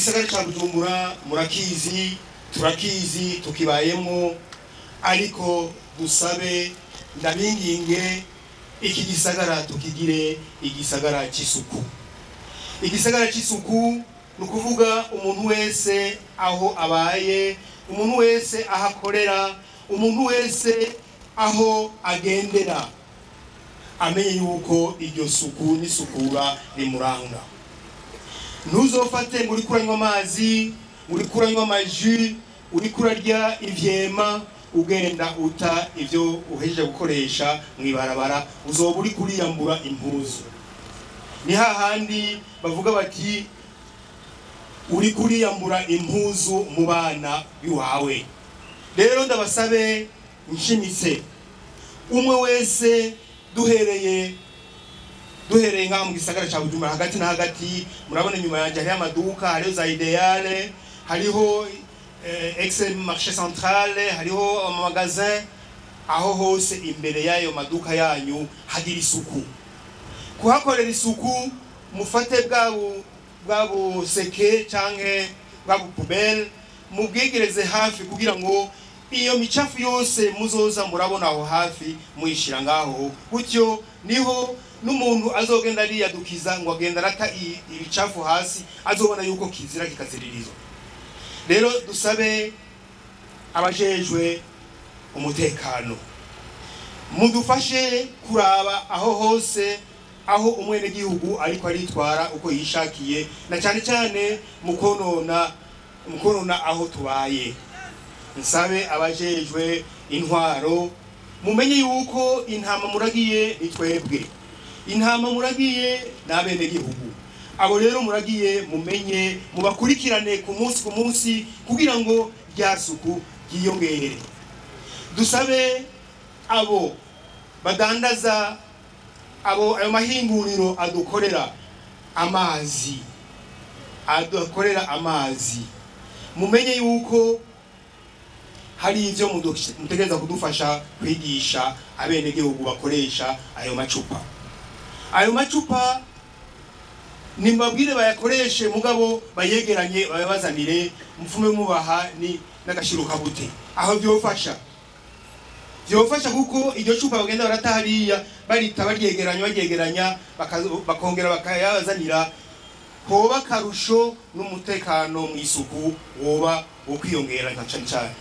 Igisagara ca Bujumbura murakizi, turakizi, tukibayemo, ariko dusabe, ndabinginge, iki gisagara tukigire igisagara c'isuku. Igisagara c'isuku ni ukuvuga umuntu wese aho abaye, umuntu wese aho akorera, umuntu wese aho agendera, amenye yuko iryo suku n'isukura rimuranga. Ntuzofate ngo uriko uranywa amazi, uriko uranywa amajus, uriko urarya ivyema, ugenda uta ivyo uhejeje gukoresha mw'ibarabara, uzoba uriko uriyambura impuzu. Ni hahandi bavuga bati uriko uriyambura impuzu mu bana biwawe. Rero ndabasabe nshimitse, umwe wese duhereye ngaha mu gisagara ca Bujumbura hagati na hagati, murabona inyuma yanje hariho amaduka, hariho za Ideale, hariho ex marché central, hariho amamagasin. Aho hose imbere y'ayo maduka yanyu hagira isuku. Kuhakorera isuku, mufate bwa buseke canke bwa poubelle, mubwegereze hafi kugira ngo iyo micafu yose muzoza murabona aho hafi muyishira ngaho. Gutyo niho n'umuntu azogenda ariyadukiza ngo agenda arata ibicafu hasi, azobona yuko kizira kikaziririzwa. Rero dusabe abajejwe umutekano mudufashe kuraba aho hose aho umwenegihugu ariko aritwara uko yishakiye, na cyane cyane mu konona aho tubaye. Nsabe abajejwe intwaro mumenye yuko intama muragiye ni twebwe, intama muragiye n'abenegihugu. Abo rero muragiye mumenye mubakurikirane ku munsi ku munsi kugira ngo rya suku ryiyongere. Dusabe abo badandaza, abo ayo mahinguriro adukorera amazi, mumenye yuko hari ivyo mutegereza kudufasha kwigisha abenegihugu bakoresha ayo macupa. Ayo macupa nimbabwire bayakoreshe, mugabo bayegeranye babazanire, mupfume mubaha ni n'agashiruka bute. Aho vyofasha kuko iryo cupa bagenda barata hariya, barita baryegeranya baryegeranya, bakongera bakayabazanira, hoba karusho n'umutekano mu isuku woba wo kwiyongera nka cane cane.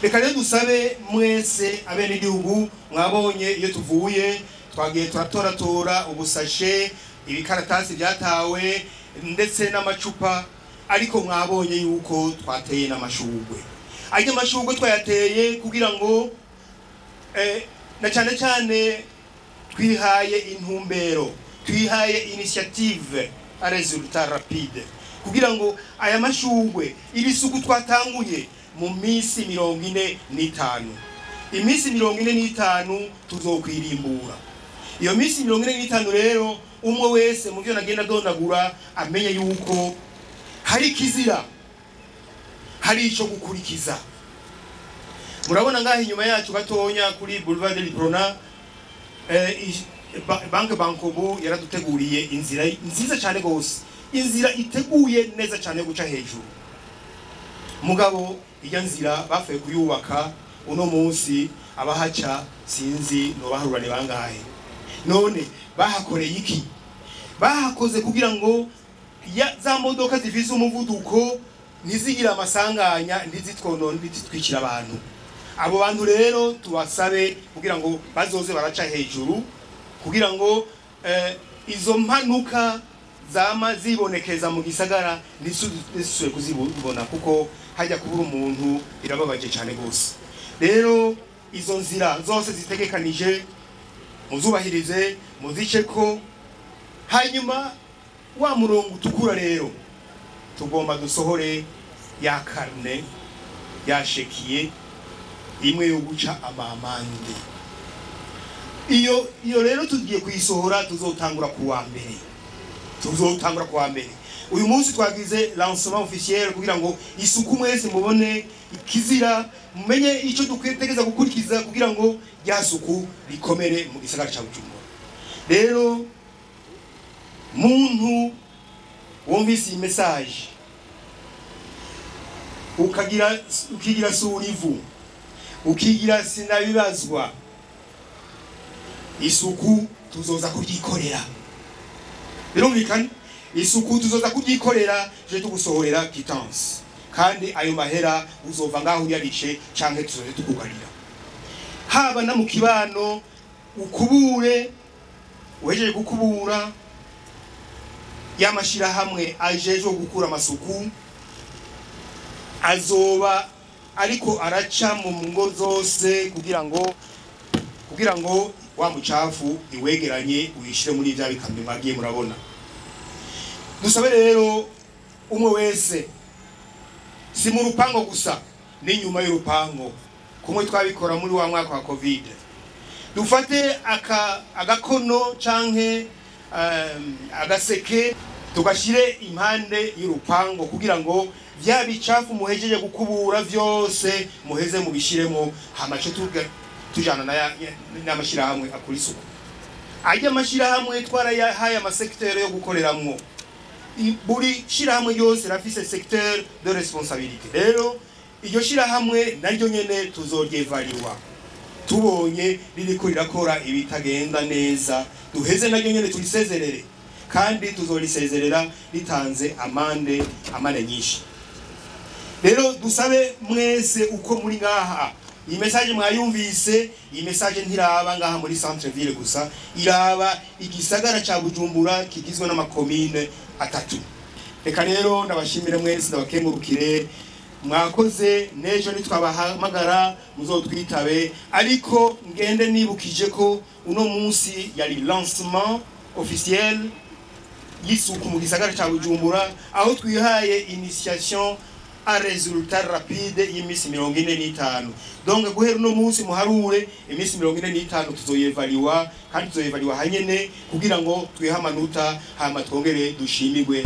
Reka rero dusabe mwese abenegihugu, mwabonye iyo tuvuye twagiye turatoratora ubusashe, ibikaratasi byatawe ndetse n'amacupa, ariko mwabonye yuko twateye n'amashugwe. Ayo mashugwe twayateye kugira ngo na cyane cyane twihaye intumbero, twihaye initiative à résultat rapide, kugira ngo aya mashugwe, iri suku twatanguye mu minsi 45, iminsi 45 tuzokwirimbura. Iyo minsi 45 rero, umwe wese mu byo nagenda dondagura amenye yuko hari kizira, hari ico gukurikiza. Murabona ngaho inyuma yacu gatonya kuri Boulevard de l'Uprona, Banque Bancobu yaraduteguriye inzira nziza cyane gose, inzira iteguye neza cyane guca hejuru. Mugabo iyo nzira bafuye kuyubaka, uno munsi abahaca sinzi no ni bangahe. None bahakoreye iki? Bahakoze kugira ngo ya za modoka zifise umuvuduko ntizigira amasanganya, ntizitwonone, ntizitwikira abantu. Abo bantu rero tubasabe kugira ngo bazoze baraca hejuru, kugira ngo izo mpanuka zama zibonekeza mu gisagara ntizisubire kuzibona, kuko hajya kubura umuntu birababaje cyane gose. Rero izo nzira zose zitegekanije muzubahirize, muzice ko. Hanyuma wa murongo utukura rero tugomba dusohore ya carnet yashekiye imwe yo guca amamande. Iyo rero tugiye kuyisohora, tuzotangura kuwa mbere, tuzotangura kuwa mbere. Uyu munsi twagize lancement officiel kugira ngo isuku mwese mubone ikizira, mumenye ico dukwiye tegeza gukurikiza kugira ngo rya suku rikomere mu gisagara ca Bujumbura. Rero muntu wumvise iyi message Ukagira ukigira surivu, ukigira sinabibazwa, isuku tuzoza kuryikorera. Birumvikana, isuku tuzoza kuryikorera, je tugusohorera quittance, kandi ayo mahera uzova ngaho uyarishe canke tuzoze tukugarira. Haba na mu kibano, ukubure, uhejeje gukubura, y'amashirahamwe ajejwe gukura amasuku azoba ariko araca mu ngo zose kugira ngo wa mucafu iwegeranye uyishire muri vya bikamyo mwagiye murabona. Dusabe rero umwe wese, si mu rupango gusa, n'inyuma y'urupango, kumwe twabikora muri wa mwaka wa Covid, dufate agakono canke agaseke, tugashire impande y'urupango kugira ngo vya bicafu muhejeje gukubura vyose muheze mubishiremo, hamace tujana n'amashirahamwe akora isuku. Ajya amashirahamwe twarayahaye amasekiteri yo gukoreramwo. Buri shirahamwe ryose rafise secteur de responsabilité. Rero iryo shirahamwe naryo nyene tuzoryevaliwa, tubonye ririko rirakora ibitagenda neza, duheze naryo nyene turisezerere, kandi tuzorisezerera ritanze amande, amande nyinshi. Rero dusabe mwese uko muri ngaha, iyi message mwayumvise. Iyi message ntiraba ngaha muri centre ville gusa, iraba igisagara ca Bujumbura kigizwe n'amakomine atatu. Reka rero ndabashimire mwese, ndabakengurukire, mwakoze. N'ejo nitwabahamagara muzotwitabe, ariko ngende nibukije ko uno munsi yari lancement officiel y'isuku mu gisagara ca Bujumbura, aho twihaye initiation à résultat rapide y'imisi 45. Donc guhera uno munsi muharure imisi 45, tuzoyevaliwa, kandi tuzoyevaliwa hanyene kugira ngo twihe amanota, hama twongere dushimigwe.